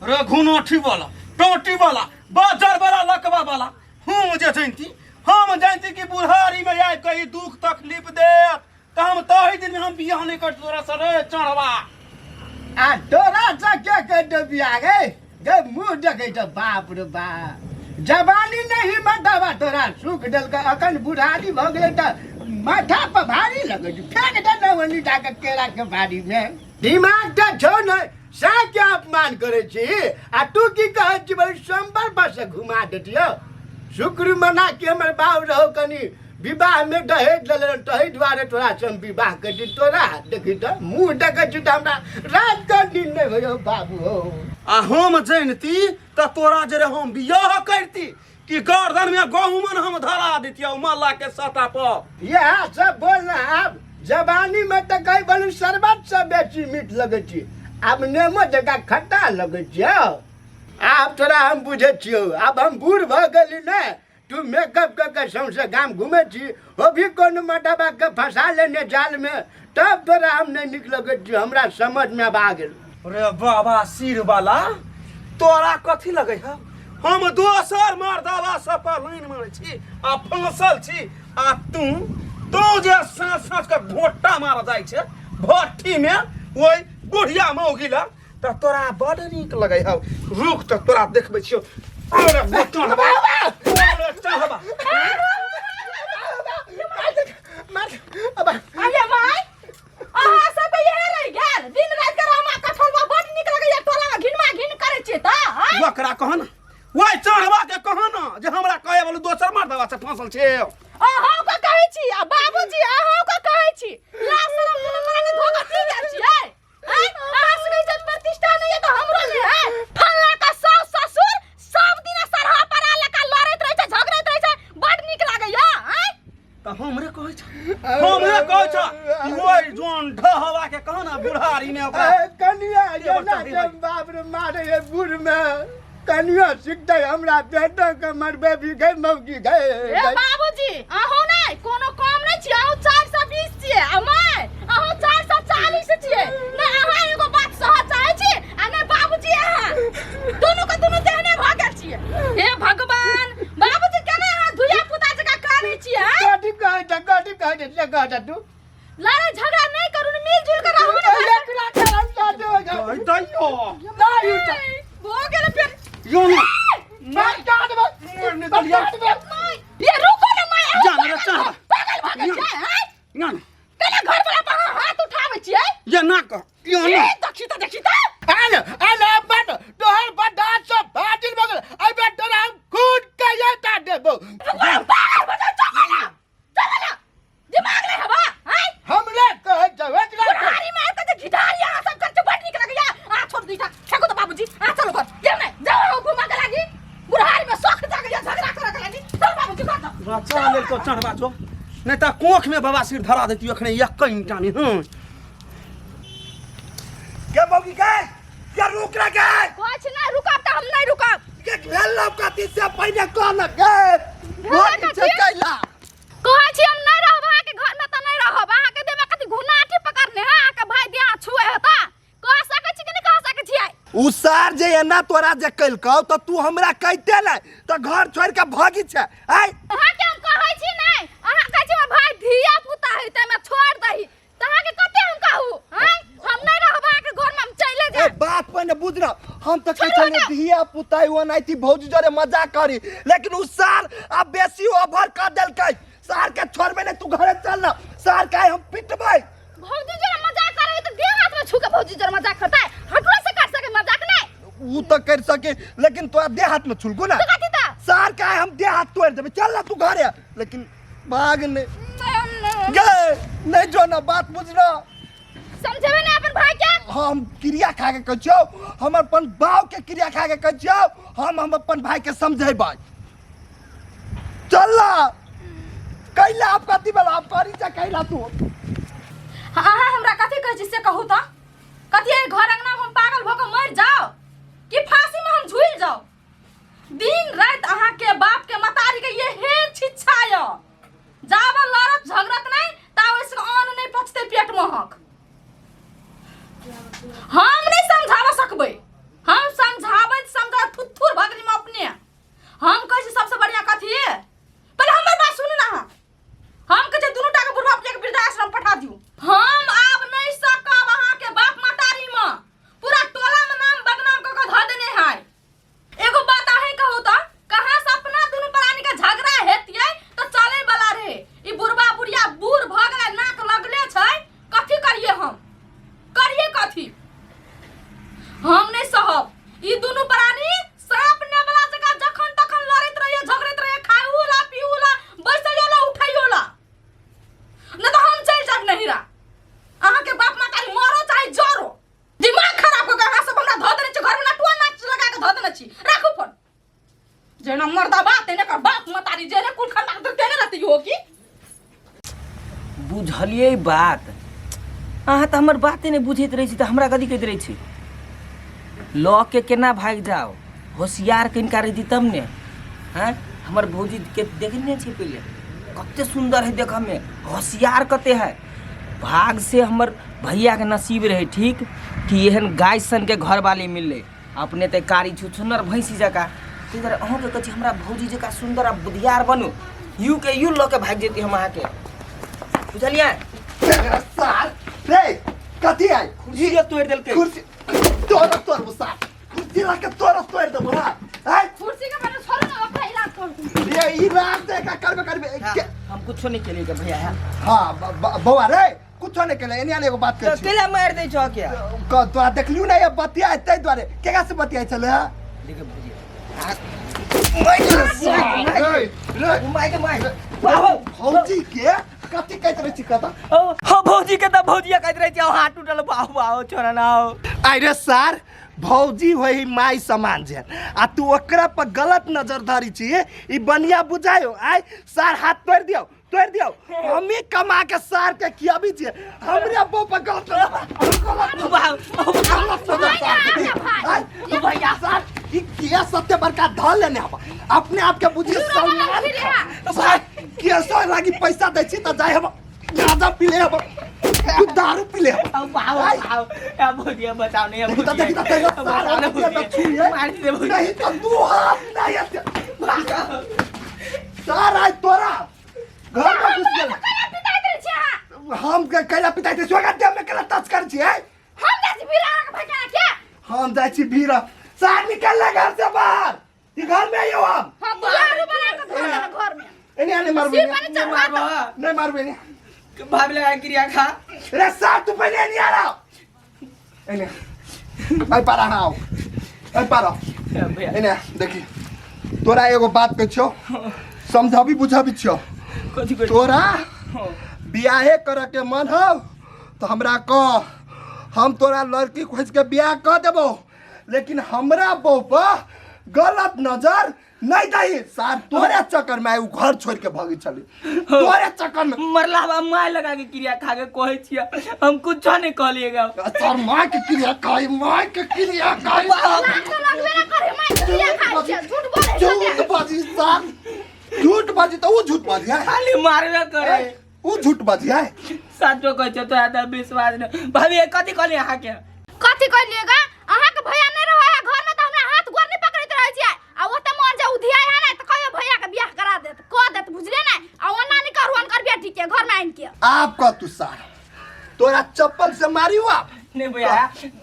रे घुनोठी वाला टोटी वाला बाजार वाला लकवा वाला हम जे जानती, हम जानती कि बुढ़ारी में आबि कऽ ई दुख तकलीफ देत तऽ हम ताहि दिन में हम बियाह नहीं करती तोरा से रे चढ़वा। आ तोरा से के करतौ बियाह गे? गे मुँह देखै छ बाप रे बाप, जवानी नहीं मतावा तोरा सुख देलकै, अखन बुढ़ारी भऽ गेलै तऽ माथा पर भारी लगै छै, फेंक दे ने ओनी जाके केरा के बाड़ी में। दिमाग तऽ छौ ने, सएह के अपमान करै छी आ तू की कहै छी बड़ी सोमवार पर से घुमा देतियौ। शुक्र मना के हमर बाप रहो कनी विवाह में दहेज लेले रहन, तही दुआरे तोरा से हम विवाह कर दी। तोरा देखी तऽ मुँह देखै छी तऽ हमरा रात के नींद नहि होइए बाबू हो। आ हम जानती तऽ तोरा जरे हम बियाह करती कि गर्दन में गहुमन हम धरा देतियौ मल्ला के सता पर। इएह सब बोल ना, आब जवानी में तऽ कही बोलू शरबत से बेसी मीठ लगै छी, आब नेमो जकाँ खट्टा लगै छी हौ। आब तोरा हम बुझै छियौ, आब हम बूढ़ भऽ गेली ने, तू मेकअप कऽ के सौंसे गाम घुमै छी, हो भी कोनो मटबा के फंसा लेने जाल में, तब तोरा हम नहि नीक लगै छी, हमरा समझ में आब आ गेल। रे बाबा सिर वाला, तोरा कथी लगै है हम दोसर मर्दवा सब पर लाइन मारै छी आ फंसल छी, आ तू तू जे साँझ साँझ के घोटा मार जाइ छै भट्ठी में ओहि बुढ़िया मौगी लग, तऽ तोरा बड नीक लगै हौ। रुक तऽ तोरा देखबै छियौ। अरे चढ़बा, अरे चढ़बा। अरे माय, अहाँ सब के इहे रहि गेल दिन राति के रामा कठोलवा बड नीक लगैया, टोला में घिनमा घिन करै छियै तऽ, आँय? ओकरा कह न, ओहि चढ़बा के कह न जे हमरा कहे वाला दोसर मर्दवा से फंसल छै। अहूँ के कहै छी आ बाबूजी अहूँ के कहै छी, लाज शरम दुनू प्राणी धोखा पी गेल छियै। आँय? अहाँ सबके इज्जत प्रतिष्ठा नहीं है तो हमरो नहीं है। फल्ला का सास ससुर सब दिन सरहा परा लेका लड़ैत रहै छै, झगड़ैत रहै छै, बड नीक लागैया। आँय? तऽ हमरे कहै छ, हमरे कहै छ कि ओहि जोन ढहवा के कह न बुढ़ारी में ओकरा। ए, कनिया के जेना बच्चा जे बाप रे मारे हे बूढ़ में, कनिया सीखते हमरा बेटा के मरबे भी गए मौगी गए। ए बाबूजी, अहूँ नहि कोनो कम नहि छियै, अहूँ 420 छियै आ माय अहूँ 440 छियै। नहि अहाँ एगो बात सहऽ चाहै छी आ नहि बाबूजी, अहाँ दुनू के दुनू तेहने भऽ गेल छियै। हे भगवान, बाबूजी केना अहाँ धुइया पुता जकाँ कानै छियै, आँय? कथी कहै छ, कथी कहै छ से कह दे तू। लड़ाई झगड़ा नहीं करू ने, मिलजुल के रहू ने। एकरा करम साथे हो जाओ। कहै दैयो। नहीं उठा। भो गेल फेर। यो न। मार काट दे। मोर निकल गया। ये रुको ना माय, जा ना रे, चढ़। पागल भऽ गेल छियै, आँय? ना ना। केना घर वाला पर अहाँ हाथ उठाबै छियै? ये ना कह, यो ना। ए, देखी तऽ, देखी तऽ। आल आल अपन तोहर बदान सब बातिल भऽ गेल, अबे तोरा हम खून के ये देबो। पागल भऽ जाउ, चल ना। चल ना। दिमाग नहीं हवा, आँय? हमरे कहै छ, एकरा कह। बुढ़ारी में आके जे घिढारी अहाँ सब करके बड़ नीक लगैया। आ छोड़ दी था, फेंको तो बाबूजी, आ चलो घर। ये नहीं, जाओ घुमा के लागी। बुढ़ारी में शौक जागैया झगड़ा करे के लागी। चल बाबूजी घर जाओ। बच्चा लेल तो चढ़बा छो, नहीं त कोख में बाबा सिर धरा देती अखने एक ईंटा नहीं। हूं के मौगी के के रुक रे के कुछ नहीं रुकब त हम नहीं रुकब। के भेल लव कथी से पहिने कह न के भेल कथी? कैला कहै छी हम नहीं रहब अहाँके घर में त नहीं रहब, अहाँके देह में कथी घुनाठी पकड़ने है, अहाँके भाई देह छुए हेता, कह सकै छी कि नहीं कह सकै छियै? उ सार जे एना तोरा जे कैलकौ त तू हमरा कहिते नै त घर छोड़ के भागी छै। आय अहाँके हम कहै छी नै, अहाँ कहै छी हमर भाई धिया पुता है त हमरा छोड़ दही, त अहाँके कते हम कहू? आय हम नहीं रहब अहाँके घर में, हम चले ए जाएब। बात पहिने बुझ न, हम त कहै छोड़ू छलियै हटाउ। धिया पुता है ओनाहिते भौजी जरे मजाक करी, लेकिन उ सार आब बेसी ओवर कर देलकै। सार के छोड़बे नै, तू घरे चल न, सार के आइ हम पिटबै। भौजी जरे मजाक करे त देह हाथ में छू के भौजी जरे मजाक करतै, हटुआ से कर सके मजाक नै? उ त कर सके, लेकिन तोरा देह हाथ में छुलको ना। तो कथी त? सार के आइ हम देह हाथ तोड़ देबै, चल न तू घरे, लेकिन भाग नै गे, नहीं जो ना बात बुझ ना। समझेबे ना अपन भाई के? हम क्रिया खा के कहै छियौ, हम अपन बाप के क्रिया खा के कहै छियौ, हम अपन भाई के समझेबै। चल ना कैला आप कथी भेल, आप करी जा कैला तू। अहाँ हमरा कथी कहै छी से कहू त? कथी एहि घर अंगना में हम पागल भऽ के मरि जाउ कि फांसी में हम झूलि जाउ? दिन राति अहाँ के बाप के मतारी के ये हे छिच्छा य, जाब लड़त झगड़त नहीं ता ओइसे अन्न नहीं पचते पेट महक। हम नहीं समझाब सकबै, हम समझा के धऽ देने छी राखू फोन जेना मर्दा बाप तेने कर बाप मतारी जेने कुल खानदान तर तेने रहती हो की बुझलियै बात अहाँ तऽ हमर बाते नहि बुझैत रहै छी तऽ हमरा कथी कहैत रहै छी लऽ के केना भागि जाउ होशियार कनिका रहिती तब ने हँ हमर भौजीके देखने छी पहिले कते सुन्दर है देखऽमे होशियार कते है भाग से हमर भैयाके नसीब रहै ठीक कि एहन गाय सनके घरवाली मिललै अपने तऽ कारी छुछुन्नर भैंसी जकाँ ताहि दुआरे अहूँके कहै छी हमरा भौजी जकाँ सुन्दर आ बुधियार बनू यू के यू लऽ के भागि जैती हम अहाँके बुझलियै सार रे कथी आइ कुर्सियो तोड़ि देलकै कुर्सी तोरा तोड़ सार कुर्सी ला के तोरा तोड़ देबो हां आइ कुर्सी के बारे छोड़ो ना ओकरा इलाज करू ये ई रात दे का करबे करबे हम कुछो नहीं केलियै भैया हां बौआ रे कुछो नहीं केले एनी आने एगो बात तऽ कहै छी केला मारि दै छह क्या क तोरा देखलियौ ना ये बतिया ताहि दुआरे केकरा से बतियाइ छलै हँ देखियौ भौजी रे माय के माय भौजी के कथी कहैत रहै छी कतऽ हो भौजी के तऽ भौजिया कहैत रहै छी हाथ टूटल बाहु बाहु छोड़ा ना हो अरे सार भौजी होई माई समान जेन आ तू ओकरा पर गलत नजर धरी छी ई बनिया बुझायो आय सार हाथ तोड़ दियो तोड़ दियो हमी कमा के सार के खियाबी छियै हमरे बो पर गलत गलत गलत नजर सार के दी। आय, भैया सार ई किया सत्य बड़का धन लेने हबा अपने आप के बुझिए सलमान खान भाई केसो लागी पैसा दै छी त जाय हम गांजा पी ले हम तू दारू पी ले हम आओ आओ आओ आ भौजिया बचाओ नहीं देखी त देखी त तेरा सारा हाथ त छुए मार दे भौजी नहीं तो दू हाथ नहीं हते सारा आज तोरा घर में घुस गेल कैला पिटाइत रहै छी अहाँ हम के कैला पिटाइ छै स्वागत देव में कैला टच कर छी है हम जाइ छी भीड़ अहाँके भैया के हम जाइ छी भीड़ सार निकल ले घर से बाहर ई घर में आइयो हम हम दारू बना के धर देलक घर में एने एने मारबे सिर पर चढ़ा मारबो नहीं मारबे ने भाभी लगा क्रिया खा रे सार तू पहले नहीं आ रहा एने आई पारा हाँ आओ आई पारा भैया एने देखी तोरा एगो बात कहै छियौ समझाबी बुझाबी छियौ कथी कथी तोरा बियाहे करे के मन हौ तऽ हमरा कह हम तोरा लड़की खोजि के बियाह कऽ देबौ लेकिन हमरा बहू पर गलत नजर नहीं दही सार तोरे चक्कर में आई उ घर छोड़ के भागी चली तोरे चक्कर में मरला बा माय लगा के क्रिया खा के कहै छियै हम कुछो नहीं कहलिएगा सर माँ के क्रिया खाई माँ के क्रिया खाई लाज तो लगबे ना करे माय क्रिया खाइ छियै झूठ बोलै छै झूठ बाजी सार झूठ बाजी तो वो झूठ बाजी है खाली मारबे करे वो झूठ बाजी है साचो कहै छियै तोरा तऽ विश्वास नहि भाभी ये कथी कहलियै अहाँके कथी कहलिएगा अहाँके भैया नहीं रहे है घर में तो हमरा हाथ गोर नहीं पकड़ैत रहै छियै आ ओतऽ मर जाउ उधिया है ने तऽ कहियो भैया के बियाह करा देत कऽ देत बुझले ने आ ओना नहीं करू अनकर बेटी के घर में आनि के आप का तू सार तोरा चप्पल से मारी आप नहीं भैया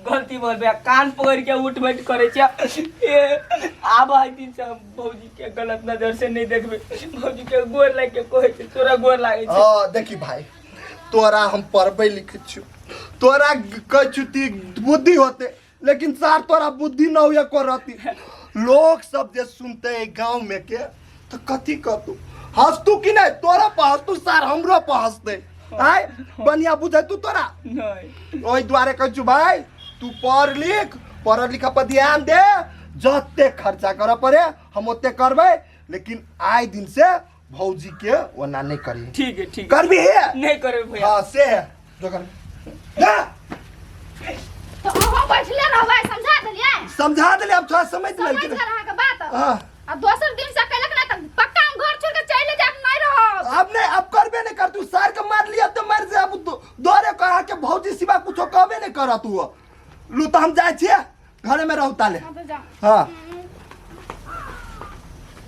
गलती बोल भैया कान पकड़ के उठ बैठ करे छियै ए आब आइ दिन से हम भौजी के गलत नजर से नहीं देखबे भौजी के गोर लाग के कहै छै तोरा गोर लागै छै हाँ देखी भाई तोरा हम पढ़बै लिखै छियौ तोरा कहै छियौ ती बुद्धि होते लेकिन सार तोरा बुद्धि न हुए को रहती लोग सब जे सुनते गांव में के तो कथी कहतू हंसतू कि नहीं तोरा पर हंसतू सार हमरो पर हंसते आय बढ़िया बुझे तू तोरा नहीं ओहि दुआरे कहै छु भाई तू पढ़ लिख पढ़ लिख पर ध्यान दे जते खर्चा करऽ पड़े हम ओते करबै लेकिन आइ दिन से भौजी के ओना नहीं करी ठीक है ठीक है करबी है नहीं करबे भैया हाँ से है जो कर जा तो अहाँ बैठले रहबै समझा देलियै समझा देले अब थोड़ा समझ समझ लेल गेल अहाँके बात हाँ आ दोसर दिन से कैलक ना तऽ पक्का हम घर छोड़ के चलि जायब नहीं रहब अब नहीं अब करबे नहीं कर तू सार के मार लिया तो मर जा अब दोरे कहा के भौजी सिवा कुछो कहबे नहीं कर तू लू तो हम जाए छिए घरे में रहू ताले हाँ तो जाओ हाँ